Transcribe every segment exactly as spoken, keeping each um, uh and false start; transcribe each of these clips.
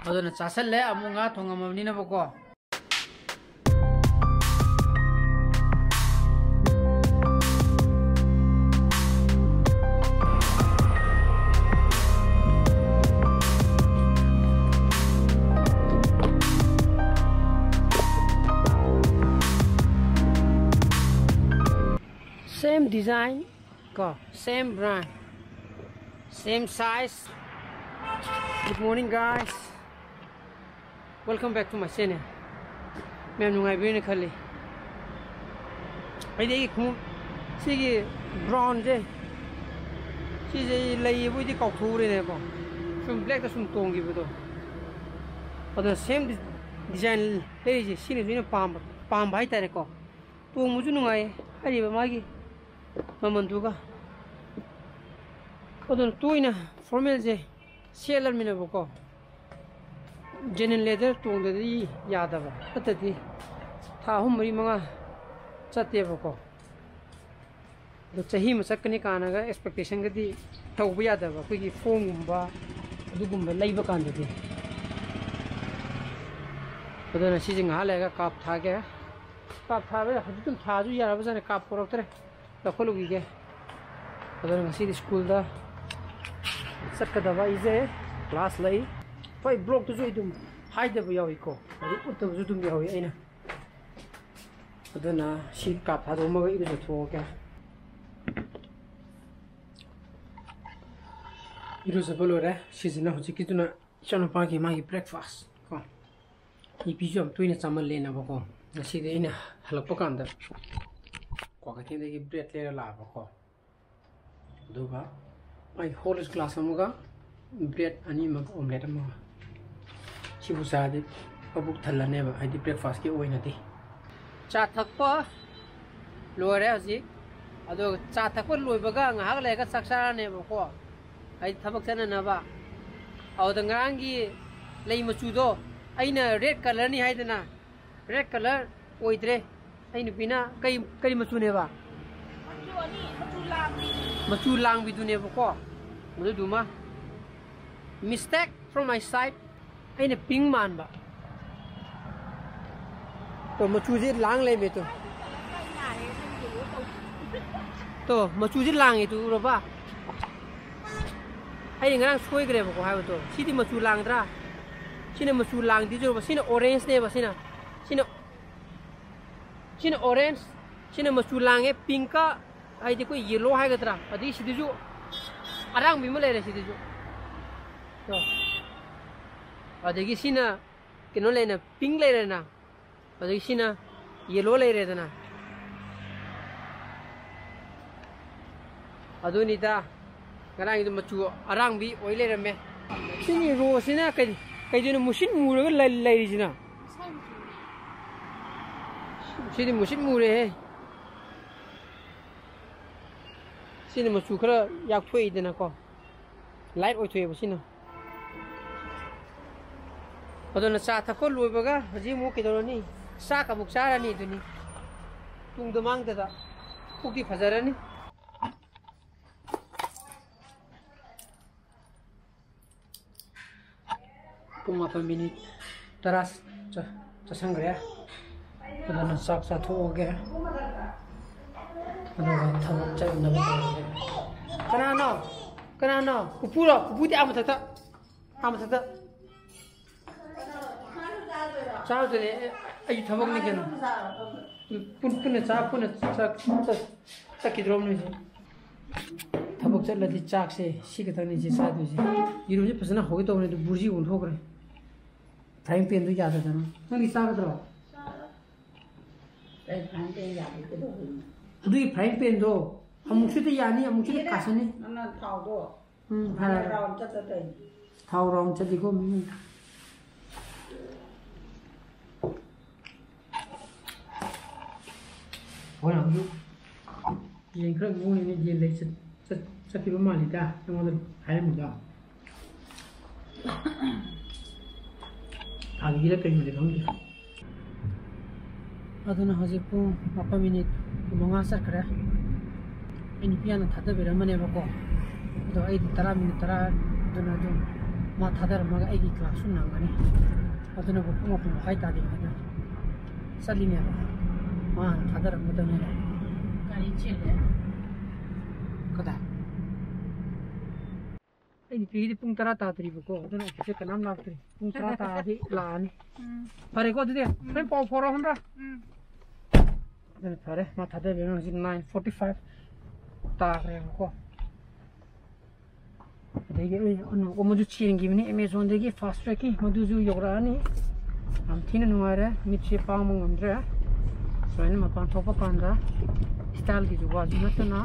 ꯑꯗꯨꯅ ꯆꯥꯁꯜꯂꯦ, ꯑꯃꯨꯛ ꯉꯥ ꯊꯣꯡꯉꯝꯃꯕꯅꯤꯅꯕꯀꯣ꯫ Same design, ꯀꯣ, same brand, same size. Good morning, guys. Welcome back to my channel. ꯃꯌꯥꯝ ꯅꯨꯡꯉꯥꯏꯕꯤꯔꯦꯅ ꯈꯜꯂꯤ꯫ ꯑꯩꯗꯤ ꯑꯩꯒꯤ ꯈꯣꯡꯎꯞ ꯁꯤꯒꯤ brownꯁꯦ, ꯁꯤꯁꯦ ꯑꯩ ꯂꯩꯌꯦꯕꯨ ꯑꯩꯗꯤ ꯀꯥꯎꯊꯣꯛꯎꯔꯦꯅꯦꯀꯣ꯫ ꯁꯨꯝ blackꯇ ꯁꯨꯝ ꯇꯣꯡꯈꯤꯕꯗꯣ꯫ ꯑꯗꯨꯅ same design ꯂꯩꯔꯤꯁꯦ ꯁꯤꯅꯁꯨ ꯑꯩꯅ ꯄꯥꯝꯕ, ꯄꯥꯝꯕ ꯍꯥꯏꯇꯥꯔꯦꯀꯣ꯫ ꯇꯣꯡꯕꯁꯨ ꯅꯨꯡꯉꯥꯏꯌꯦ ꯍꯥꯏꯔꯤꯕ ꯃꯥꯒꯤ ꯃꯃꯜꯗꯨꯒ꯫ ꯑꯗꯨꯅ ꯇꯣꯏꯅ formalꯁꯦ ꯁꯦꯠꯂꯃꯤꯅꯕꯀꯣ, genuine leather ꯇꯣꯡꯗꯗꯤ ꯌꯥꯗꯕ, ꯅꯠꯇꯗꯤ ꯊꯥ ꯑꯍꯨꯝ, ꯃꯔꯤ, ꯃꯉꯥ ꯆꯠꯇꯦꯕꯀꯣ꯫ ꯑꯗꯣ ꯆꯍꯤ ꯑꯃ ꯆꯠꯀꯅꯤ ꯀꯥꯟꯅꯒ expectationꯒꯗꯤ ꯇꯧꯕ ꯌꯥꯗꯕ, ꯑꯩꯈꯣꯏꯒꯤ foamꯒꯨꯝꯕ ꯑꯗꯨꯒꯨꯝꯕ ꯂꯩꯕ ꯀꯥꯟꯗꯗꯤ꯫ ꯑꯗꯨꯅ ꯁꯤꯁꯦ ꯉꯥꯏꯍꯥꯛ ꯂꯩꯔꯒ ꯀꯥꯞ ꯊꯥꯒꯦ꯫ ꯀꯥꯞ ꯊꯥꯕ ꯍꯧꯖꯤꯛ ꯑꯗꯨꯝ ꯊꯥꯁꯨ ꯌꯥꯔꯕꯖꯥꯠꯅꯤ, ꯀꯥꯞ ꯄꯣꯔꯛꯇ꯭ꯔꯦ꯫ ꯂꯧꯈꯠꯂꯨꯈꯤꯒꯦ꯫ ꯑꯗꯨꯅ ꯉꯁꯤꯗꯤ ꯁ꯭ꯀꯨꯜꯗ ꯆꯠꯀꯗꯕ ꯑꯩꯁꯦ, class ꯂꯩ꯫ ꯍꯣꯏ, vlogꯇꯁꯨ ꯑꯩ ꯑꯗꯨꯝ ꯍꯥꯏꯗꯕ ꯌꯥꯎꯏꯀꯣ, ꯑꯗꯨ ꯎꯠꯇꯕꯁꯨ ꯑꯗꯨꯝ ꯌꯥꯎꯏ ꯑꯩꯅ꯫ ꯑꯗꯨꯅ ꯁꯤ ꯀꯥꯞ ꯊꯥꯗꯣꯛꯑꯝꯃꯒ ꯏꯔꯨꯖꯊꯣꯛꯑꯒꯦ꯫ ꯏꯔꯨꯖꯕ ꯂꯣꯏꯔꯦ꯫ ꯁꯤꯁꯤꯅ ꯍꯧꯖꯤꯛꯀꯤꯗꯨꯅ ꯏꯆꯥꯅꯨꯄꯥꯒꯤ ꯃꯥꯒꯤ breakfast ꯀꯣ꯫ ꯅꯨꯄꯤꯁꯨ ꯌꯥꯝ ꯇꯣꯏꯅ ꯆꯥꯃꯜꯂꯦꯅꯕꯀꯣ꯫ ꯉꯁꯤꯗꯤ ꯑꯩꯅ ꯍꯜꯂꯛꯄ ꯀꯥꯟꯗ ꯀ꯭ꯋꯥꯀꯩꯊꯦꯜꯗꯒꯤ bread ꯂꯩꯔ ꯂꯥꯛꯑꯕꯀꯣ꯫ ꯑꯗꯨꯒ ꯑꯩ Horlicks glass ꯑꯃꯒ bread ꯑꯅꯤ ꯑꯃꯒ omelette ꯑꯃꯒ꯫ ꯁꯤꯕꯨ ꯆꯥꯔꯗꯤ ꯃꯕꯨꯛ ꯊꯜꯂꯅꯦꯕ, ꯍꯥꯏꯗꯤ breakfastꯀꯤ ꯑꯣꯏꯅꯗꯤ꯫ ꯆꯥ ꯊꯛꯄ ꯂꯣꯏꯔꯦ ꯍꯧꯖꯤꯛ꯫ ꯑꯗꯣ ꯆꯥ ꯊꯛꯄ ꯂꯣꯏꯕꯒ ꯉꯥꯏꯍꯥꯛ ꯂꯩꯔꯒ ꯆꯥꯛ ꯆꯥꯔꯅꯦꯕꯀꯣ꯫ ꯑꯩ ꯊꯕꯛ ꯆꯠꯅꯅꯕ꯫ ꯑꯗꯨꯗ ꯉꯔꯥꯡꯒꯤ ꯂꯩ ꯃꯆꯨꯗꯣ ꯑꯩꯅ red colourꯅꯤ ꯍꯥꯏꯗꯅ, red colour ꯑꯣꯏꯗ꯭ꯔꯦ꯫ ꯑꯩ ꯅꯨꯄꯤꯅ ꯀꯔꯤ, ꯀꯔꯤ ꯃꯆꯨꯅꯦꯕ? ꯃꯆꯨ ꯑꯅꯤ, ꯃꯆꯨ ꯂꯥꯡꯕꯤ꯫ ꯃꯆꯨ ꯂꯥꯡꯕꯤꯗꯨꯅꯦꯕꯀꯣ꯫ ꯃꯗꯨꯗꯨꯃ mistake from my side꯫ ꯑꯩꯅ ꯄꯤꯡ ꯃꯥꯟꯕ꯫ ꯇꯣ, ꯃꯆꯨꯁꯦ ꯂꯥꯡ ꯂꯩꯔꯝꯃꯦ ꯇꯣ꯫ ꯇꯣ, ꯃꯆꯨꯁꯦ ꯂꯥꯡꯉꯦ ꯇꯨ, ꯎꯔꯕ? ꯑꯩꯅ ꯉꯔꯥꯡ ꯁꯣꯏꯈ꯭ꯔꯦꯕꯀꯣ ꯍꯥꯏꯕꯗꯣ꯫ ꯁꯤꯗꯤ ꯃꯆꯨ ꯂꯥꯡꯗ꯭ꯔꯥ? ꯁꯤꯅ ꯃꯆꯨ ꯂꯥꯡꯗꯤꯖꯨꯔꯕ? ꯁꯤꯅ ꯑꯣꯔꯦꯟꯖꯅꯦꯕ꯫ ꯁꯤꯅ ꯁꯤꯅ ꯁꯤꯅ ꯑꯣꯔꯦꯟꯖ, ꯁꯤꯅ ꯃꯆꯨ ꯂꯥꯡꯉꯦ, ꯄꯤꯡꯀ, ꯍꯥꯏꯗꯤ ꯑꯩꯈꯣꯏ ꯌꯦꯂꯣ ꯍꯥꯏꯒꯗ꯭ꯔꯥ? ꯑꯗꯒꯤ ꯁꯤꯗꯁꯨ ꯑꯔꯥꯡꯕꯤ ꯑꯃ ꯂꯩꯔꯦ꯫ ꯁꯤꯗꯁꯨ ꯇꯣ꯫ ꯑꯗꯒꯤ ꯁꯤꯅ ꯀꯩꯅꯣ ꯂꯩꯅ, ꯄꯤꯡ ꯂꯩꯔꯦꯅ꯫ ꯑꯗꯒꯤ ꯁꯤꯅ ꯌꯦꯂꯣ ꯂꯩꯔꯦꯗꯅ꯫ ꯑꯗꯨꯅꯤꯗ, ꯉꯔꯥꯡꯒꯤꯗꯣ ꯃꯆꯨ ꯑꯔꯥꯡꯕꯤ ꯑꯣꯏ ꯂꯩꯔꯝꯃꯦ꯫ ꯁꯤꯒꯤ ꯔꯣꯁꯁꯤꯅ ꯀꯩ-, ꯀꯩꯗꯧꯅꯣ ꯃꯨꯁꯤꯟ ꯃꯨꯔꯒ ꯂꯩ-, ꯂꯩꯔꯤꯁꯤꯅ? ꯁꯤꯗꯤ ꯃꯨꯁꯤꯟ ꯃꯨꯔꯦꯍꯦ꯫ ꯁꯤꯅ ꯃꯆꯨ ꯈꯔ ꯌꯥꯛꯊꯣꯛꯏꯗꯅꯀꯣ, ꯂꯥꯏꯠ ꯑꯣꯏꯊꯣꯛꯑꯦꯕ ꯁꯤꯅ꯫ ꯑꯗꯨꯅ ꯆꯥ ꯊꯛꯄ ꯂꯣꯏꯕꯒ ꯍꯧꯖꯤꯛ ꯑꯃꯨꯛ ꯀꯩꯗꯧꯔꯅꯤ? ꯆꯥꯛ ꯑꯃꯨꯛ ꯆꯥꯔꯅꯤ ꯑꯗꯨꯅꯤ꯫ ꯇꯨꯡꯗ ꯃꯥꯡꯗꯗ ꯄꯨꯛꯇꯤ ꯐꯖꯔꯅꯤ꯫ ꯄꯨꯡ ꯃꯥꯄꯟ ꯃꯤꯅꯤꯠ ꯇꯔꯥ ꯆ-, ꯆꯠꯁꯟꯈ꯭ꯔꯦ꯫ ꯑꯗꯨꯅ ꯆꯥꯛ ꯆꯥꯊꯣꯛꯑꯒꯦ꯫ ꯑꯗꯨꯒ ꯊꯕꯛ ꯆꯠꯅꯕ ꯇꯧꯔꯒꯦ꯫ ꯀꯅꯥꯅꯣ? ꯀꯅꯥꯅꯣ? ꯄꯨꯄꯨꯔꯣ? ꯄꯨꯄꯨꯗꯤ ꯑꯥ ꯃꯊꯛꯇ꯫ ꯑꯥ ꯃꯊꯛꯇ꯫ ꯆꯥꯔꯨꯗꯣꯏꯅꯦ꯫ ꯑꯦ, ꯑꯩꯒꯤ ꯊꯕꯛꯅꯤ ꯀꯩꯅꯣ꯫ ꯄꯨꯟ-, ꯄꯨꯟꯅ ꯆꯥ, ꯄꯨꯟꯅ ꯆꯥ-, ꯆꯠ-, ꯆꯠꯈꯤꯗ꯭ꯔꯣꯕꯅꯦ ꯍꯧꯖꯤꯛ꯫ ꯊꯕꯛ ꯆꯠꯂꯗꯤ ꯆꯥꯛꯁꯦ ꯁꯤ ꯈꯛꯇꯪꯅꯤ ꯁꯤ ꯆꯥꯗꯣꯏꯁꯦ꯫ ꯌꯦꯔꯨꯝꯁꯦ ꯐꯖꯅ ꯍꯧꯒꯦ ꯇꯧꯕꯅꯦ, ꯑꯗꯨ ꯕꯨꯔꯖꯤ ꯑꯣꯟꯊꯣꯛꯈ꯭ꯔꯦ꯫ ꯐ꯭ꯔꯥꯏꯡ ꯄꯦꯟꯗꯣ ꯌꯥꯗꯗꯅ꯫ ꯅꯪꯗꯤ ꯆꯥꯒꯗ꯭ꯔꯣ? ꯀꯩ ꯐ꯭ꯔꯥꯏꯡ ꯄꯦꯟ ꯌꯥꯗꯦ ꯀꯩꯗꯧꯕꯩꯅꯣ? ꯑꯗꯨꯒꯤ ꯐ꯭ꯔꯥꯏꯡ ꯄꯦꯟꯗꯣ ꯑꯃꯨꯛꯁꯨꯗꯤ ꯌꯥꯅꯤ, ꯑꯃꯨꯛꯁꯨꯗꯤ ꯀꯥꯁꯟꯅꯤ꯫ ꯅꯪꯅ ꯊꯥꯎꯗꯣ ꯎꯝ, ꯐꯔꯦ꯫ ꯔꯥꯎꯟ ꯆꯠꯇ ꯇꯧꯔꯤꯅꯤ꯫ ꯊꯥꯎ ꯔꯥꯎꯟ ꯆꯠꯂꯤꯀꯣ ꯃꯤ꯫ ꯍꯣꯏ, ꯍꯧꯖꯤꯛ ꯌꯦꯟ ꯈꯔ ꯉꯧꯔꯤꯉꯩ ꯌꯦꯟ ꯂꯩ ꯆꯠ-, ꯆꯠ-, ꯆꯠꯈꯤꯕ ꯃꯥꯜꯂꯤꯗ, ꯑꯩꯉꯣꯟꯗ ꯍꯥꯏꯔꯝꯃꯤꯗꯣ꯫ ꯐꯥꯒꯤꯔ ꯀꯩꯅꯣꯗꯤ ꯈꯪꯗꯦ꯫ ꯑꯗꯨꯅ ꯍꯧꯖꯤꯛ ꯄꯨꯡ ꯃꯥꯄꯟ ꯃꯤꯅꯤꯠ ꯀꯨꯟꯃꯉꯥ ꯆꯠꯈ꯭ꯔꯦ꯫ ꯑꯩ ꯅꯨꯄꯤ ꯍꯥꯟꯅ ꯊꯥꯗꯕꯤꯔꯝꯕꯅꯦꯕꯀꯣ, ꯑꯗꯣ ꯑꯩꯗꯤ ꯇꯔꯥ ꯃꯤꯅꯤꯠ ꯇꯔꯥ ꯑꯗꯨꯅ ꯑꯗꯨꯝ ꯃꯥ ꯊꯥꯗꯔꯝꯃꯒ ꯑꯩꯒꯤ ꯀ꯭ꯂꯥꯁꯁꯨ ꯅꯪꯒꯅꯤ꯫ ꯑꯗꯨꯅꯕꯨ ꯄꯨꯡ ꯃꯥꯄꯟ ꯃꯈꯥꯏ ꯇꯥꯗ꯭ꯔꯤꯉꯩꯗ ꯆꯠꯂꯤꯅꯦꯕ꯫ ꯃꯥ ꯍꯥꯟꯅ ꯊꯥꯗꯔꯝꯒꯗꯕꯅꯤꯅ꯫ ꯒꯥꯔꯤ ꯆꯦꯜꯂꯦ꯫ ꯀꯗꯥꯏ? ꯑꯩ ꯅꯨꯄꯤꯒꯤꯗꯤ ꯄꯨꯡ ꯇꯔꯥ ꯇꯥꯗ꯭ꯔꯤꯕꯀꯣ, ꯑꯗꯨꯅ ꯑꯣꯐꯤꯁꯇ ꯀꯅꯥꯝ ꯂꯥꯛꯇ꯭ꯔꯤ꯫ ꯄꯨꯡ ꯇꯔꯥ ꯇꯥꯔꯗꯤ ꯂꯥꯛꯑꯅꯤ꯫ ꯎꯝ꯫ ꯐꯔꯦꯀꯣ, ꯑꯗꯨꯗꯤ ꯍꯣꯔꯦꯟ ꯄꯥꯎ ꯐꯥꯎꯔꯛꯑꯣ ꯈꯪꯕ꯭ꯔꯥ? ꯎꯝ꯫ ꯑꯗꯨꯅ ꯐꯔꯦ꯫ ꯃꯥ ꯊꯥꯗꯕꯤꯔꯣ꯫ ꯍꯧꯖꯤꯛ nine forty five ꯇꯥꯈ꯭ꯔꯦꯕꯀꯣ꯫ ꯑꯗꯒꯤ ꯑꯩ ꯑꯅꯧꯕ ꯑꯃꯁꯨ ꯆꯦꯟꯈꯤꯕꯅꯤ Amazonꯗꯒꯤ, Fast Trackꯀꯤ, ꯃꯗꯨꯁꯨ ꯌꯧꯔꯛꯑꯅꯤ꯫ ꯌꯥꯝ ꯊꯤꯅ ꯅꯨꯡꯉꯥꯏꯔꯦ, ꯃꯤꯠꯁꯦ ꯄꯥꯡꯕ ꯉꯝꯗ꯭ꯔꯦ꯫ ꯁꯨꯃꯥꯏꯅ ꯃꯄꯥꯟ ꯊꯣꯛꯄ ꯀꯥꯟꯗ styleꯒꯤꯁꯨ ꯋꯥꯁꯨ ꯅꯠꯇꯅ꯫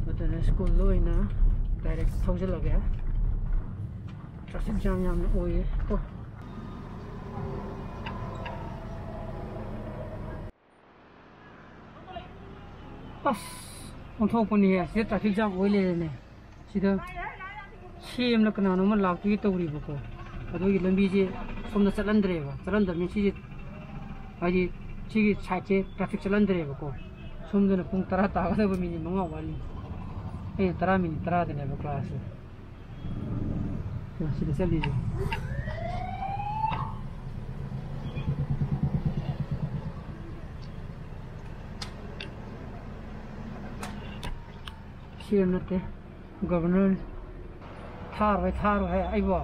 ꯑꯗꯨꯅ ꯁ꯭ꯀꯨꯜꯗ ꯑꯣꯏꯅ direct ꯊꯧꯖꯤꯜꯂꯒꯦ꯫ Traffic jam ꯌꯥꯝꯅ ꯑꯣꯏꯌꯦ ꯀꯣ꯫ ꯑꯁ, ꯑꯣꯟꯊꯣꯛꯄꯅꯤꯍꯦ, ꯁꯤꯗ traffic jam ꯑꯣꯏ ꯂꯩꯔꯦꯅꯦ꯫ ꯁꯤꯗ ꯁꯦꯝꯅ ꯀꯅꯥꯅꯣꯝꯃ ꯂꯥꯛꯇꯣꯏꯒꯤ ꯇꯧꯔꯤꯕꯀꯣ꯫ ꯑꯗꯨꯒꯤ ꯂꯝꯕꯤꯁꯦ ꯁꯣꯝꯗ ꯆꯠꯍꯟꯗ꯭ꯔꯦꯕ, ꯆꯠꯍꯟꯗꯕꯅꯤ꯫ ꯁꯤꯁꯦ, ꯍꯥꯏꯗꯤ, ꯁꯤꯒꯤ sideꯁꯦ traffic ꯆꯠꯍꯟꯗ꯭ꯔꯦꯕꯀꯣ꯫ ꯁꯣꯝꯗꯅ ꯄꯨꯡ ꯇꯔꯥ ꯇꯥꯒꯗꯕ minute ꯃꯉꯥ ꯋꯥꯠꯂꯤ꯫ ꯑꯩꯅ ꯇꯔꯥ minute ꯇꯔꯥꯗꯅꯦꯕ classꯁꯦ꯫ ꯁꯤꯗ ꯆꯠꯂꯤꯁꯦ꯫ ꯁꯤ ꯑꯃ ꯅꯠꯇꯦ, Governorꯅꯤ꯫ ꯊꯥꯔꯣꯏ, ꯊꯥꯔꯣꯏ ꯍꯥꯏ ꯑꯩꯕꯣ꯫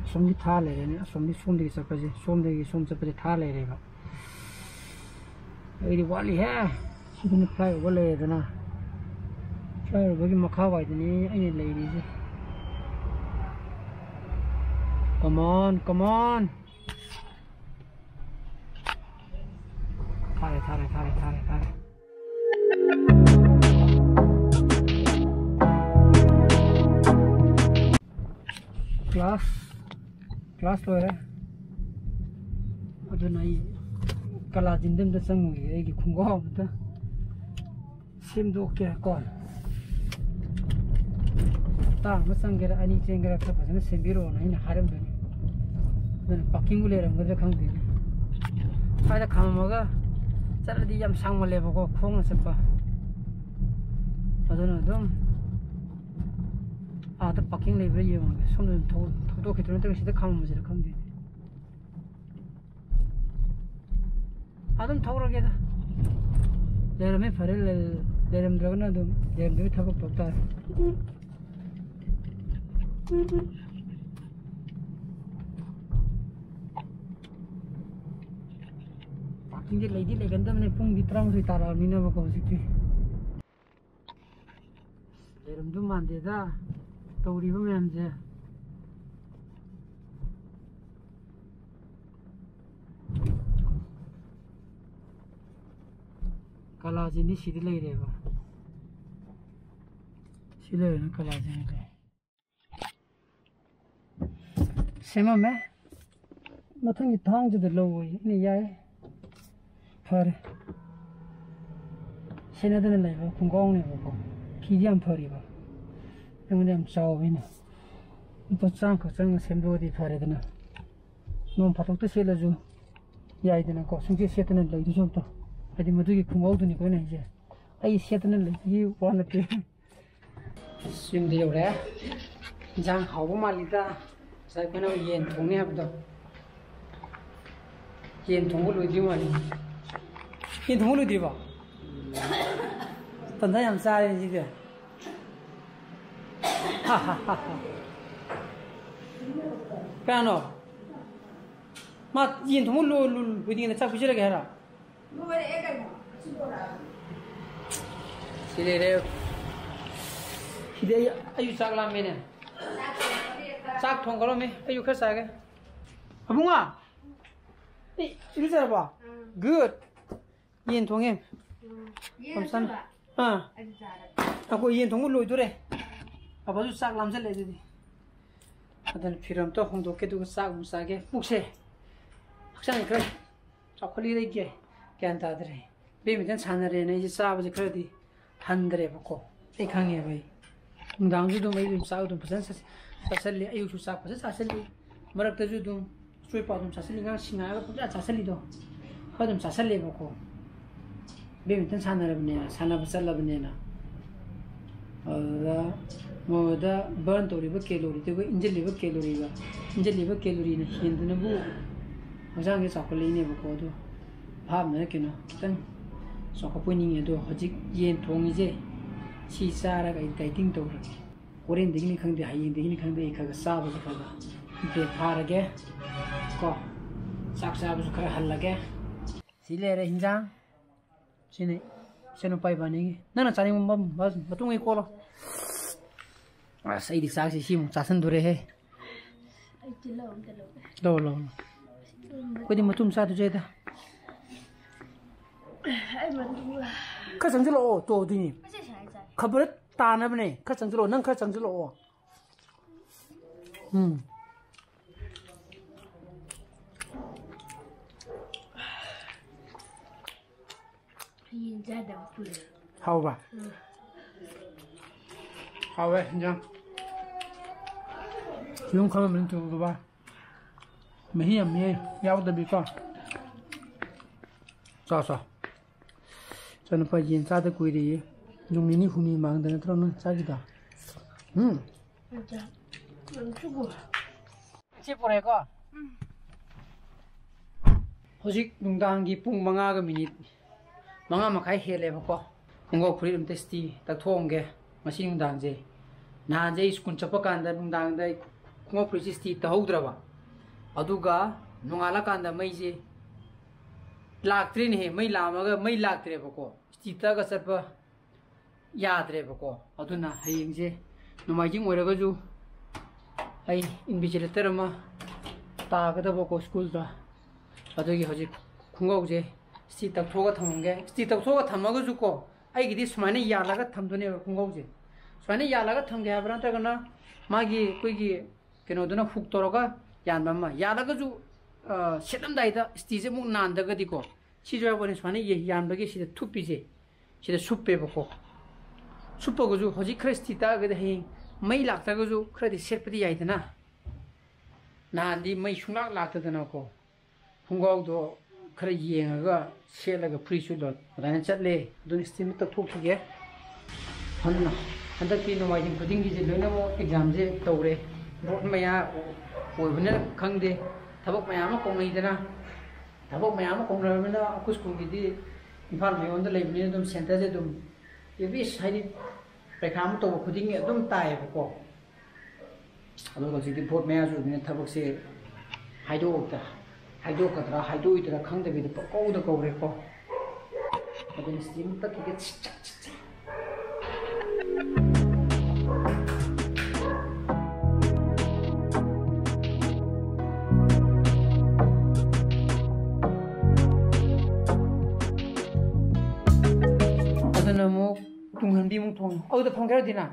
ꯑꯁꯣꯝꯒꯤ ꯊꯥ ꯂꯩꯔꯦꯅꯦ, ꯑꯁꯣꯝꯒꯤ ꯁꯣꯝꯗꯒꯤ ꯆꯠꯄꯁꯦ, ꯁꯣꯝꯗꯒꯤ ꯁꯣꯝ ꯆꯠꯄꯁꯦ ꯊꯥ ꯂꯩꯔꯦꯕ꯫ ꯑꯩꯗꯤ ꯋꯥꯠꯂꯤꯍꯦ꯫ ꯁꯤꯗꯅ flyover ꯂꯩꯔꯦꯗꯅ, flyovers ꯒꯤ ꯃꯈꯥ ꯋꯥꯏꯗꯅꯤ ꯑꯩꯅ ꯂꯩꯔꯤꯁꯦ꯫ Come on, come on. ꯊꯥꯔꯦ, ꯊꯥꯔꯦ, ꯊꯥꯔꯦ, ꯊꯥꯔꯦ, ꯊꯥꯔꯦ꯫ Class, class ꯂꯣꯏꯔꯦ꯫ ꯑꯗꯨꯅ ꯑꯩ ꯀꯂꯥꯖꯤꯟꯗ ꯑꯝꯇ ꯆꯪꯉꯨꯒꯦ, ꯑꯩꯒꯤ ꯈꯣꯡꯒ꯭ꯔꯥꯎ ꯑꯝꯇ ꯁꯦꯝꯗꯣꯛꯀꯦ ꯀꯣ꯫ ꯍꯞꯇꯥ ꯑꯃ ꯆꯪꯒꯦꯔꯥ, ꯑꯅꯤ ꯆꯪꯒꯦꯔꯥ, ꯈꯔ ꯐꯖꯅ ꯁꯦꯝꯕꯤꯔꯛꯑꯣꯅ ꯑꯩꯅ ꯍꯥꯏꯔꯝꯗꯣꯏꯅꯤ꯫ ꯑꯗꯨꯅ parkingꯕꯨ ꯂꯩꯔꯝꯒꯗ꯭ꯔꯥ ꯈꯪꯗꯦꯅꯦ꯫ ꯁ꯭ꯋꯥꯏꯗ ꯈꯥꯝꯃꯝꯃꯒ ꯆꯠꯂꯗꯤ ꯌꯥꯝ ꯁꯥꯡꯃꯜꯂꯦꯕꯀꯣ, ꯈꯣꯡꯅ ꯆꯠꯄ꯫ ꯑꯗꯨꯅ ꯑꯗꯨꯝ ꯑꯥꯗ ꯄꯥꯔꯀꯤꯡ ꯂꯩꯕ꯭ꯔꯥ ꯌꯦꯡꯉꯒꯦ꯫ ꯁꯣꯝꯗ ꯑꯗꯨꯝ ꯊꯧ-, ꯊꯧꯗꯣꯛꯈꯤꯗꯣꯏꯔꯥ ꯅꯠꯇ꯭ꯔꯒ ꯁꯤꯗ ꯈꯥꯝꯃꯝꯃꯁꯤꯔꯥ ꯈꯪꯗꯦ꯫ ꯑꯗꯨꯝ ꯊꯧꯔꯒꯦꯗ꯫ ꯂꯩꯔꯝꯃꯦ ꯐꯔꯦ, ꯂꯩ-, ꯂꯩꯔꯝꯗ꯭ꯔꯒꯅ ꯑꯗꯨꯝ ꯂꯩꯔꯝꯗꯕꯒꯤ ꯊꯕꯛ ꯇꯧ ꯇꯥꯔꯦ꯫ ꯄꯥꯔꯀꯤꯡꯁꯦ ꯂꯩꯗꯤ ꯂꯩꯒꯟꯗꯕꯅꯦ, ꯄꯨꯡꯗꯤ ꯇꯔꯥꯃꯥꯊꯣꯏ ꯇꯥꯔꯛꯑꯕꯅꯤꯅꯕꯀꯣ ꯍꯧꯖꯤꯛꯇꯤ꯫ ꯂꯩꯔꯝꯗꯧ ꯃꯥꯟꯗꯦꯗ ꯇꯧꯔꯤꯕ ꯃꯌꯥꯝꯁꯦ꯫ ꯀꯂꯥꯖꯤꯅꯤ ꯁꯤꯗ ꯂꯩꯔꯦꯕ꯫ ꯁꯤ ꯂꯩꯔꯦꯅ ꯀꯂꯥꯖꯤꯅꯤꯗ꯫ ꯁꯦꯝꯃꯝꯃꯦ꯫ ꯃꯊꯪꯒꯤ ꯊꯥꯡꯖꯗ ꯂꯧꯋꯣꯌꯦ꯫ ꯑꯩꯅ ꯌꯥꯏ꯫ ꯐꯔꯦ꯫ ꯁꯦꯟꯅꯗꯅ ꯂꯩꯕ ꯈꯣꯡꯒ꯭ꯔꯥꯎꯅꯦꯕꯀꯣ꯫ ꯐꯤꯗꯤ ꯌꯥꯝ ꯐꯔꯤꯕ꯫ ꯑꯩꯉꯣꯟꯗ ꯌꯥꯝ ꯆꯥꯎꯕꯅꯤꯅ꯫ ꯂꯨꯄꯥ ꯆꯥꯝꯃꯈꯛ ꯆꯪꯉ ꯁꯦꯝꯗꯣꯛꯑꯗꯤ ꯐꯔꯦꯗꯅ꯫ ꯅꯣꯡ ꯐꯥꯗꯣꯛꯇ ꯁꯦꯠꯂꯁꯨ ꯌꯥꯏꯗꯅꯀꯣ꯫ ꯁꯨꯡꯁꯦꯠ ꯁꯦꯠꯇꯅ ꯂꯩꯗꯣꯏ ꯁꯔꯨꯛꯇꯣ꯫ ꯍꯥꯏꯗꯤ ꯃꯗꯨꯒꯤ ꯈꯣꯡꯒ꯭ꯔꯥꯎꯗꯨꯅꯤꯀꯣ ꯑꯩꯅ ꯍꯥꯏꯁꯦ꯫ ꯑꯩ ꯁꯦꯠꯇꯅ ꯂꯩꯕꯒꯤ ꯋꯥ ꯅꯠꯇꯦ꯫ ꯑꯁ, ꯌꯨꯝꯗ ꯌꯧꯔꯦ꯫ ꯏꯟꯖꯥꯡ ꯍꯥꯎꯕ ꯃꯥꯜꯂꯤꯗ꯫ ꯉꯁꯥꯏ ꯑꯩꯈꯣꯏꯅ ꯌꯦꯟ ꯊꯣꯡꯅꯤ ꯍꯥꯏꯕꯗꯣ꯫ ꯌꯦꯟ ꯊꯣꯡꯕ ꯂꯣꯏꯗ꯭ꯔꯤ ꯃꯥꯜꯂꯤ꯫ ꯌꯦꯟ ꯊꯣꯡꯕ ꯂꯣꯏꯗ꯭ꯔꯤꯕꯣ? ꯇꯟꯖꯥ ꯌꯥꯝ ꯆꯥꯔꯦ ꯁꯤꯗꯤ꯫ ꯀꯅꯥꯅꯣ? ꯃꯥ ꯌꯦꯟ ꯊꯣꯡꯕ ꯂꯣꯏ-, ꯂꯣꯏ-, ꯂꯣꯏꯗ꯭ꯔꯤꯉꯩꯗ ꯆꯥꯛ ꯄꯤꯖꯔꯒꯦ ꯍꯥꯏꯔꯣ? ꯂꯣꯏꯔꯛꯑꯦ ꯀꯩꯅꯣ꯫ ꯑꯁꯤ ꯂꯣꯏꯔꯛꯑꯕꯅꯤ꯫ ꯁꯤ ꯂꯩꯔꯦ꯫ ꯁꯤꯗꯤ ꯑꯩ, ꯑꯩꯁꯨ ꯆꯥꯛ ꯂꯥꯝꯃꯦꯅꯦ꯫ ꯆꯥꯛ ꯊꯣꯡꯒꯠꯂꯝꯃꯤ꯫ ꯑꯩꯁꯨ ꯈꯔ ꯆꯥꯒꯦ꯫ ꯑꯕꯨꯡꯉꯣ! ꯑꯦ, ꯏꯔꯨꯖꯔꯕꯣ? ꯎꯝ꯫ Good꯫ ꯌꯦꯟ ꯊꯣꯡꯉꯦ꯫ ꯎꯝ꯫ ꯌꯦꯟ ꯌꯥꯝ ꯆꯥꯅ-, ꯑꯆꯧꯕ? ꯑꯥ꯫ ꯑꯩꯁꯨ ꯆꯥꯔꯒꯦ꯫ ꯑꯩꯈꯣꯏ ꯌꯦꯟ ꯊꯣꯡꯕ ꯂꯣꯏꯗꯣꯔꯦ꯫ ꯕꯕꯥꯁꯨ ꯆꯥꯛ ꯂꯥꯝꯁꯜꯂꯦ ꯑꯗꯨꯗꯤ꯫ ꯑꯗꯨꯅ ꯐꯤꯔꯣꯟ ꯑꯝꯇ ꯍꯣꯡꯗꯣꯛꯀꯦ, ꯑꯗꯨꯒ ꯆꯥꯛ ꯑꯃꯨꯛ ꯆꯥꯒꯦ꯫ ꯄꯨꯛꯁꯦ ꯍꯛꯆꯥꯡ ꯈꯔ ꯆꯥꯎꯈꯠꯂꯤꯗ ꯑꯩꯒꯤ꯫ ꯒ꯭ꯌꯥꯟ ꯇꯥꯗ꯭ꯔꯦ꯫ ꯕꯦꯠꯃꯤꯟꯇꯟ ꯁꯥꯟꯅꯔꯦꯅ ꯑꯩꯁꯦ ꯆꯥꯕꯁꯦ ꯈꯔꯗꯤ ꯍꯟꯗ꯭ꯔꯦꯕꯀꯣ꯫ ꯑꯩ ꯈꯪꯉꯦꯕ ꯑꯩ꯫ ꯅꯨꯡꯗꯥꯡꯁꯨ ꯑꯗꯨꯝ ꯑꯩ ꯑꯗꯨꯝ ꯆꯥꯛ ꯑꯗꯨꯝ ꯐꯖꯅ ꯆꯥꯁ-, ꯆꯥꯁꯜꯂꯤ꯫ ꯑꯌꯨꯛꯁꯨ ꯆꯥꯛ ꯐꯖꯅ ꯆꯥꯁꯜꯂꯤ꯫ ꯃꯔꯛꯇꯁꯨ ꯑꯗꯨꯝ ꯑꯆꯣꯏꯄ ꯑꯗꯨꯝ ꯆꯥꯁꯜꯂꯤ꯫ ꯉꯥ ꯁꯤꯡꯉꯛꯑꯒ ꯄꯨꯡꯆꯥ ꯆꯥꯁꯜꯂꯤꯗꯣ꯫ ꯈꯔ ꯑꯗꯨꯝ ꯆꯥꯁꯜꯂꯦꯕꯀꯣ꯫ ꯕꯦꯠꯃꯤꯟꯇꯟ ꯁꯥꯟꯅꯔꯕꯅꯤꯅ, ꯁꯥꯟꯅꯕ ꯆꯠꯂꯕꯅꯤꯅ꯫ ꯑꯗꯨꯗ ꯃꯣꯏꯗ ꯕꯔꯟ ꯇꯧꯔꯤꯕ ꯀꯦꯂꯣꯔꯤꯗꯨꯒ ꯏꯟꯖꯜꯂꯤꯕ ꯀꯦꯂꯣꯔꯤꯒ, ꯏꯟꯖꯜꯂꯤꯕ ꯀꯦꯂꯣꯔꯤꯅ ꯍꯦꯟꯗꯨꯅꯕꯨ ꯍꯛꯆꯥꯡꯁꯦ ꯆꯥꯎꯈꯠꯂꯛꯏꯅꯦꯕꯀꯣ꯫ ꯑꯗꯣ ꯚꯥꯞꯅ ꯀꯩꯅꯣ ꯈꯤꯇꯪ ꯆꯥꯎꯈꯠꯄ ꯑꯣꯏꯅꯤꯡꯉꯦ꯫ ꯑꯗꯣ ꯍꯧꯖꯤꯛ ꯌꯦꯟ ꯊꯣꯡꯉꯤꯁꯦ ꯁꯤ ꯆꯥꯔꯒ ꯑꯩ ꯗꯥꯏꯇꯤꯡ ꯇꯧꯔꯒꯦ꯫ ꯍꯣꯔꯦꯟꯗꯒꯤꯅꯤ ꯈꯪꯗꯦ, ꯍꯌꯦꯡꯗꯒꯤꯅꯤ ꯈꯪꯗꯦ, ꯑꯩ ꯈꯔ ꯈꯔ ꯆꯥꯕꯁꯦ ꯈꯔ ꯈꯔ ꯕ꯭ꯔꯦꯛ ꯐꯥꯔꯒꯦ ꯀꯣ꯫ ꯆꯥꯛ ꯆꯥꯕꯁꯨ ꯈꯔ ꯍꯜꯂꯒꯦ꯫ ꯁꯤ ꯂꯩꯔꯦ ꯍꯤꯟꯖꯥꯡ꯫ ꯁꯤꯅꯤ ꯏꯆꯟꯅꯨꯄꯥ ꯏꯕꯥꯅꯤꯒꯤ꯫ ꯅꯪꯅ ꯆꯥꯅꯤꯡꯕ ꯃ-, ꯃ-, ꯃꯇꯨꯡ ꯑꯩ ꯀꯣꯠꯂꯣ꯫ ꯑꯁ, ꯑꯩꯗꯤ ꯆꯥꯛꯁꯤ ꯁꯤꯃꯨꯛ ꯆꯥꯁꯤꯟꯗꯣꯔꯦꯍꯦ꯫ ꯑꯩ ꯇꯤꯜꯍꯧ ꯑꯝꯇ ꯂꯧꯒꯦ꯫ ꯂꯧ, ꯂꯧ, ꯂꯧ꯫ ꯑꯩꯈꯣꯏꯗꯤ ꯃꯇꯨꯝ ꯆꯥꯗꯣꯏꯁꯦꯗ꯫ ꯑꯩ ꯃꯇꯨꯝ ꯈꯔ ꯆꯪꯁꯤꯜꯂꯛꯑꯣ, ꯇꯣ ꯑꯗꯨꯏꯅꯤ꯫ ꯃꯁꯤ ꯁꯨꯃꯥꯏꯅ ꯆꯥꯏ꯫ ꯈꯕꯔ ꯇꯥꯅꯕꯅꯦ꯫ ꯈꯔ ꯆꯪꯁꯤꯜꯂꯛꯑꯣ, ꯅꯪ ꯈꯔ ꯆꯪꯁꯤꯜꯂꯛꯑꯣ꯫ ꯎꯝ꯫ ꯌꯦꯟ ꯆꯥꯗꯕ ꯀꯨꯏꯔꯦ꯫ ꯍꯥꯎꯕ? ꯎꯝ꯫ ꯍꯥꯎꯋꯦ ꯏꯟꯖꯥꯡ꯫ ꯌꯨꯝ ꯈꯔ ꯃꯅꯤꯡ ꯇꯧꯕ꯫ ꯃꯍꯤ ꯌꯥꯝ ꯌꯥꯎ-, ꯌꯥꯎꯗꯕꯤꯀꯣ꯫ ꯆꯥꯎ, ꯆꯥꯎ꯫ ꯏꯆꯥꯅꯨꯄꯥ ꯌꯦꯟ ꯆꯥꯗ ꯀꯨꯏꯔꯦꯌꯦ꯫ ꯅꯨꯃꯤꯠ ꯅꯤꯅꯤ ꯍꯨꯝꯅꯤ ꯃꯥꯡꯗ ꯅꯠꯇ꯭ꯔꯣ ꯅꯪ ꯆꯥꯈꯤꯗꯣ? ꯎꯝ꯫ ꯁꯤ ꯄꯨꯔꯛꯑꯦꯀꯣ꯫ ꯍꯧꯖꯤꯛ ꯅꯨꯡꯗꯥꯡꯒꯤ ꯄꯨꯡ ꯃꯉꯥꯒ ꯃꯤꯅꯤꯠ ꯃꯉꯥ ꯃꯈꯥꯏ ꯍꯦꯜꯂꯦꯕꯀꯣ꯫ ꯈꯣꯡꯒ꯭ꯔꯥꯎ ꯐꯨꯔꯤꯠ ꯑꯝꯇ ꯏꯁꯇꯤ ꯇꯛꯊꯣꯛꯑꯝꯒꯦ꯫ ꯉꯁꯤ ꯅꯨꯡꯗꯥꯡꯁꯦ ꯅꯍꯥꯟꯁꯦ ꯑꯩ ꯁ꯭ꯀꯨꯜ ꯆꯠꯄ ꯀꯥꯟꯗ ꯅꯨꯡꯗꯥꯡꯗ ꯑꯩ ꯈꯣꯡꯎꯞ ꯐꯨꯔꯤꯠꯁꯦ ꯏꯁꯇꯤ ꯇꯛꯍꯧꯗ꯭ꯔꯕ꯫ ꯑꯗꯨꯒ ꯅꯣꯡꯉꯥꯜꯂꯀꯥꯟꯗ ꯃꯩꯁꯦ ꯂꯥꯛꯇ꯭ꯔꯦꯅꯦꯍꯦ꯫ ꯃꯩ ꯂꯥꯛꯑꯝꯃꯒ ꯃꯩ ꯂꯥꯛꯇ꯭ꯔꯦꯕꯀꯣ꯫ ꯏꯁꯇꯤ ꯇꯛꯑꯒ ꯆꯠꯄ ꯌꯥꯗ꯭ꯔꯦꯕꯀꯣ꯫ ꯑꯗꯨꯅ ꯍꯌꯦꯡꯁꯦ ꯅꯣꯡꯃꯥꯏꯖꯤꯡ ꯑꯣꯏꯔꯒꯁꯨ ꯑꯩ ꯏꯟꯚꯤꯖꯤꯂꯦꯇꯔ ꯑꯃ ꯇꯥꯒꯗꯕꯀꯣ ꯁ꯭ꯀꯨꯜꯗ꯫ ꯑꯗꯨꯒꯤ ꯍꯧꯖꯤꯛ ꯈꯣꯡꯒ꯭ꯔꯥꯎꯁꯦ ꯏꯁꯇꯤ ꯇꯛꯊꯣꯛꯑꯒ ꯊꯝꯃꯝꯒꯦ꯫ ꯏꯁꯇꯤ ꯇꯛꯊꯣꯛꯑꯒ ꯊꯝꯃꯒꯁꯨꯀꯣ ꯑꯩꯒꯤꯗꯤ ꯁꯨꯃꯥꯏꯅ ꯌꯥꯜꯂꯒ ꯊꯝꯗꯣꯏꯅꯦꯕ ꯈꯣꯡꯒ꯭ꯔꯥꯎꯁꯦ꯫ ꯁꯨꯃꯥꯏꯅ ꯌꯥꯜꯂꯒ ꯊꯝꯒꯦ ꯍꯥꯏꯕ꯭ꯔꯥ, ꯅꯠꯇ꯭ꯔꯒꯅ ꯃꯥꯒꯤ ꯑꯩꯈꯣꯏꯒꯤ ꯀꯩꯅꯣꯗꯨꯅ ꯍꯨꯛ ꯇꯧꯔꯒ ꯌꯥꯟꯕ ꯑꯃ ꯌꯥꯜꯂꯒꯁꯨ, ꯑ, ꯁꯦꯠꯂꯝꯗꯥꯏꯗ ꯏꯁꯇꯤꯁꯦ ꯑꯃꯨꯛ ꯅꯥꯟꯗ꯭ꯔꯒꯗꯤꯀꯣ, ꯁꯤꯁꯨ ꯌꯥꯎꯕꯅꯤ꯫ ꯁꯨꯃꯥꯏꯅ ꯌꯦ-, ꯌꯥꯟꯕꯒꯤ ꯁꯤꯗ ꯊꯨꯞꯄꯤꯁꯦ, ꯁꯤꯗ ꯁꯨꯞꯄꯦꯕꯀꯣ꯫ ꯁꯨꯞꯄꯒꯁꯨ ꯍꯧꯖꯤꯛ ꯈꯔ ꯏꯁꯇꯤ ꯇꯛꯑꯒꯗꯤ ꯍꯌꯦꯡ ꯃꯩ ꯂꯥꯛꯇ꯭ꯔꯒꯁꯨ ꯈꯔꯗꯤ ꯁꯦꯠꯄꯗꯤ ꯌꯥꯏꯗꯅ꯫ ꯅꯍꯥꯟꯗꯤ ꯃꯩ ꯁꯨꯡꯂꯥꯛ ꯂꯥꯛꯇꯗꯅꯀꯣ꯫ ꯈꯣꯡꯒ꯭ꯔꯥꯎꯗꯣ ꯈꯔ ꯌꯦꯡꯉꯒ ꯁꯦꯠꯂꯒ ꯐꯨꯔꯤꯠꯁꯨ ꯂꯣ-, ꯑꯗꯨꯃꯥꯏꯅ ꯆꯠꯂꯦ꯫ ꯑꯗꯨꯅ ꯏꯁꯇꯤꯜ ꯇꯛꯊꯣꯛꯈꯤꯒꯦ ꯐꯖꯅ꯫ ꯍꯟꯗꯛꯀꯤ ꯅꯣꯡꯃꯥꯏꯖꯤꯡ ꯈꯨꯗꯤꯡꯒꯤꯁꯦ ꯂꯣꯏꯅꯃꯛ ꯑꯦꯛꯖꯥꯝꯁꯦ ꯇꯧꯔꯦ꯫ ꯕꯣꯠ ꯃꯌꯥ ꯑꯣꯏꯕꯅꯤꯅ ꯈꯪꯗꯦ, ꯊꯕꯛ ꯃꯌꯥꯝ ꯑꯃ ꯀꯧꯅꯩꯗꯅ꯫ ꯊꯕꯛ ꯃꯌꯥꯝ ꯑꯃ ꯀꯧꯅꯔꯕꯅꯤꯅ ꯑꯩꯈꯣꯏ ꯁ꯭ꯀꯨꯜꯒꯤꯗꯤ ꯏꯝꯐꯥꯜ ꯃꯌꯣꯟꯗ ꯂꯩꯕꯅꯤꯅ ꯑꯗꯨꯝ ꯁꯦꯟꯇꯔꯁꯦ ꯑꯗꯨꯝ ꯑꯦꯕ꯭ꯔꯤ ꯍꯥꯏꯗꯤ ꯄꯩꯈꯥ ꯑꯃ ꯇꯧꯕ ꯈꯨꯗꯤꯡꯒꯤ ꯑꯗꯨꯝ ꯇꯥꯏꯌꯦꯕꯀꯣ꯫ ꯑꯗꯣ ꯍꯧꯖꯤꯛꯇꯤ ꯕꯣꯠ ꯃꯌꯥꯁꯨ ꯑꯣꯏꯕꯅꯤꯅ ꯊꯕꯛꯁꯦ ꯍꯥꯏꯗꯣꯛꯇ ꯍꯥꯏꯗꯣꯛꯀꯗ꯭ꯔꯥ ꯍꯥꯏꯗꯣꯛꯑꯣꯏꯗ꯭ꯔꯥ ꯈꯪꯗꯕꯤꯗ ꯄꯪꯀꯧꯗ ꯀꯧꯔꯦꯀꯣ꯫ ꯑꯗꯨꯅ ꯁꯤꯗꯤ ꯑꯃꯨꯛ ꯇꯛꯈꯤꯒꯦ꯫ ꯑꯗꯨꯅ ꯑꯃꯨꯛ ꯇꯨꯡꯍꯟꯕꯤ ꯑꯃꯨꯛ ꯊꯣꯡꯉꯤ꯫ ꯑꯗꯨꯗ ꯐꯪꯒꯦꯔꯗꯤꯅ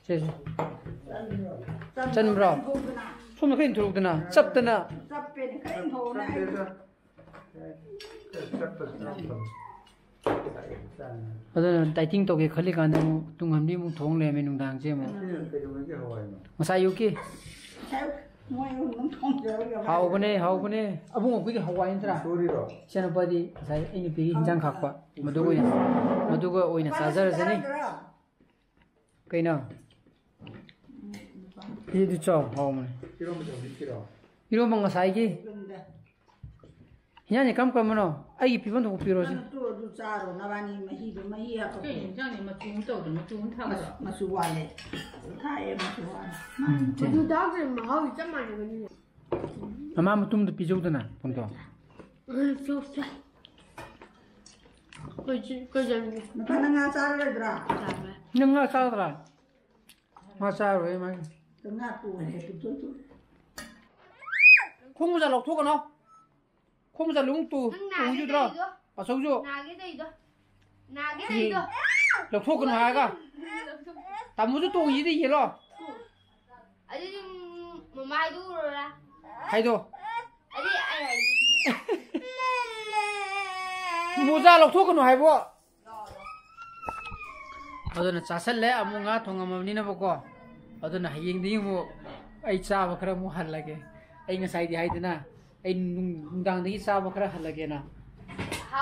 ꯁꯦ, ꯁꯦ꯫ ꯆꯟꯕ꯭ꯔꯣ? ꯁꯣꯝꯗ ꯈꯔ ꯏꯟꯊꯣꯔꯛꯎꯗꯅ, ꯆꯞꯇꯅ꯫ ꯆꯞꯄꯦꯅꯦ, ꯈꯔ ꯏꯟꯊꯣꯔꯛꯎꯅꯦ꯫ ꯑꯗꯨꯅ ꯗꯥꯏꯇꯤꯡ ꯇꯧꯒꯦ ꯈꯜꯂꯤ ꯀꯥꯟꯗ ꯑꯃꯨꯛ ꯇꯨꯡꯍꯟꯕꯤ ꯑꯃꯨꯛ ꯊꯣꯡ ꯂꯩꯔꯝꯃꯦ ꯅꯨꯡꯗꯥꯡꯁꯦ ꯑꯃꯨꯛ꯫ ꯁꯤꯅ ꯀꯩꯗꯧꯉꯩꯒꯤ ꯍꯋꯥꯏꯅꯣ? ꯉꯁꯥꯏ ꯑꯌꯨꯛꯀꯤ꯫ ꯉꯁꯥꯏ ꯃꯣꯏ ꯑꯍꯨꯝ ꯑꯗꯨꯝ ꯊꯣꯡꯖꯔꯒ ꯍꯥꯎꯕꯅꯦ, ꯍꯥꯎꯕꯅꯦ꯫ ꯑꯕꯨꯡꯉꯣ ꯑꯩꯈꯣꯏꯒꯤ ꯍꯋꯥꯏ ꯅꯠꯇ꯭ꯔꯥ? ꯁꯣꯔꯤꯔꯣ? ꯏꯆꯥꯅꯨꯄꯥꯗꯤ ꯉꯁꯥꯏ ꯑꯩ ꯅꯨꯄꯤꯒꯤ ꯍꯤꯟꯖꯥꯡ ꯈꯥꯛꯄ꯫ ꯃꯗꯨ ꯑꯣꯏꯅ, ꯃꯗꯨꯒ ꯑꯣꯏꯅ ꯆꯥꯖꯔꯁꯅꯤ꯫ ꯀꯩꯅꯣ? ꯁꯤꯗꯤ ꯆꯥꯎ, ꯍꯥꯎꯕꯅꯦ꯫ ꯏꯔꯣꯝꯕ ꯇꯧꯕꯤꯔꯣ? ꯏꯔꯣꯝꯕ ꯉꯁꯥꯏꯒꯤ꯫ ꯌꯨꯝꯗ꯫ ꯍꯤꯟꯖꯥꯡꯁꯦ ꯀꯔꯝ ꯀꯔꯝꯕꯅꯣ? ꯑꯩꯒꯤ ꯄꯤꯐꯝ ꯊꯣꯛꯄ ꯄꯤꯔꯣꯁꯦ꯫ ꯅꯪ ꯇꯣ ꯑꯗꯨ ꯆꯥꯔꯣ, ꯅꯕꯥꯅꯤ ꯃꯍꯤꯗꯣ, ꯃꯍꯤ ꯍꯥꯞꯄꯛꯀꯦ꯫ ꯀꯩ ꯍꯤꯟꯖꯥꯡꯅꯤ ꯃꯆꯨ ꯑꯃ ꯇꯧꯗꯅ ꯃꯆꯨ ꯑꯃ ꯊꯥꯛꯑꯒ? ꯃꯆꯨ, ꯃꯆꯨ ꯋꯥꯠꯂꯦ꯫ ꯑꯗꯨ ꯊꯥꯛꯑꯦ, ꯃꯆꯨ ꯋꯥꯠꯂꯦ꯫ ꯎꯝ, ꯁꯦ꯫ ꯃꯆꯨ ꯊꯥꯛꯇ꯭ꯔꯗꯤ ꯃꯍꯥꯎꯗꯤ ꯆꯞ ꯃꯥꯟꯅꯕꯅꯤꯅꯦ꯫ ꯃꯃꯥ ꯃꯇꯨꯝꯗꯣ ꯄꯤꯖꯧꯗꯅ, ꯄꯨꯟꯗꯣ꯫ ꯎꯝ, ꯆꯣꯞꯁꯦ꯫ ꯑꯩꯈꯣꯏ ꯆꯤ-, ꯑꯩꯈꯣꯏ ꯆꯥꯅꯤꯡꯉꯦ꯫ ꯅꯄꯥ, ꯅꯪ ꯉꯥ ꯆꯥꯔꯔꯣꯏꯗ꯭ꯔꯥ? ꯆꯥꯔꯣꯏ꯫ ꯅꯪ ꯉꯥ ꯆꯥꯒꯗ꯭ꯔꯥ? ꯉꯥ ꯆꯥꯔꯣꯏ ꯃꯥꯒꯤ꯫ ꯉꯥ ꯇꯣꯛꯑꯦ, ꯇꯣꯛ, ꯇꯣꯛ꯫ ꯈꯣꯡ ꯃꯣꯖꯥ ꯂꯧꯊꯣꯛꯀꯅꯣ꯫ ꯈꯣꯡ ꯃꯣꯖꯥ ꯂꯨꯡ ꯇꯨ-, ꯅꯪ ꯅꯥꯒꯦ ꯇꯣꯡꯈꯤꯗ꯭ꯔꯣ? ꯇꯧꯔꯤꯗꯣ꯫ ꯑꯆꯧꯁꯨ꯫ ꯅꯥꯒꯦ ꯇꯧꯔꯤꯗꯣ꯫ ꯅꯥꯒꯦ ꯎꯝ꯫ ꯇꯧꯔꯤꯗꯣ꯫ ꯂꯧꯊꯣꯛꯀꯅꯨ ꯍꯥꯏꯔꯒ꯫ ꯂꯧꯊꯣꯛ-, ꯇꯥꯃꯣꯁꯨ ꯇꯣꯡꯉꯤꯁꯤꯗꯤ ꯌꯦꯡꯉꯣ꯫ ꯑꯗꯨꯗꯤ ꯃꯃꯥꯏꯗꯨ ꯎꯔꯣꯔꯥ? ꯍꯥꯏꯗꯣ꯫ ꯑꯗꯨꯗꯤ ꯑꯩ ꯍꯥꯏꯒꯦ꯫ ꯃꯣꯖꯥ ꯂꯧꯊꯣꯛꯀꯅꯨ ꯍꯥꯏꯕꯣ꯫ ꯑꯗꯨꯅ ꯆꯥꯁꯜꯂꯦ, ꯑꯃꯨꯛ ꯉꯥ ꯊꯣꯡꯉꯝꯃꯕꯅꯤꯅꯕꯀꯣ꯫ ꯑꯗꯨꯅ ꯍꯌꯦꯡꯗꯒꯤ ꯑꯃꯨꯛ ꯑꯩ ꯆꯥꯕ ꯈꯔ ꯑꯃꯨꯛ ꯍꯜꯂꯒꯦ꯫ ꯑꯩ ꯉꯁꯥꯏꯗꯤ ꯍꯥꯏꯗꯅ ꯑꯩ ꯅꯨꯡ-, ꯅꯨꯡꯗꯥꯡꯗꯒꯤ ꯆꯥꯕ ꯈꯔ ꯍꯜꯂꯒꯦꯅ꯫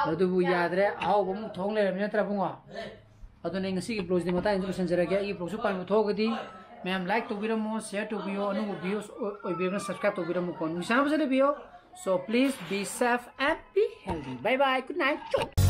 ꯑꯗꯨꯕꯨ ꯌꯥꯗ꯭ꯔꯦ, ꯑꯍꯥꯎꯕ ꯑꯃꯨꯛ ꯊꯣꯡ ꯂꯩꯔꯝꯃꯤ ꯅꯠꯇ꯭ꯔꯥ ꯏꯕꯨꯡꯉꯣ? ꯑꯗꯨꯅ ꯑꯩ ꯉꯁꯤꯒꯤ vlogꯁꯤꯗꯤ ꯃꯇꯥꯡꯁꯤꯗ ꯂꯣꯏꯁꯤꯟꯖꯔꯒꯦ꯫ ꯑꯩꯒꯤ vlogꯁꯨ ꯄꯥꯝꯕ ꯊꯣꯛꯑꯒꯗꯤ ꯃꯌꯥꯝ like ꯇꯧꯕꯤꯔꯝꯃꯣ, share ꯇꯧꯕꯤꯌꯣ, ꯑꯅꯧꯕ viewers ꯑꯣꯏꯕꯤꯔꯒꯅ subscribe ꯇꯧꯕꯤꯔꯝꯃꯨꯀꯣ꯫ ꯅꯨꯡꯁꯤ ꯆꯥꯟꯅꯕꯁꯦ ꯂꯩꯕꯤꯌꯣ꯫ So please be safe and be healthy. Bye bye. Good night.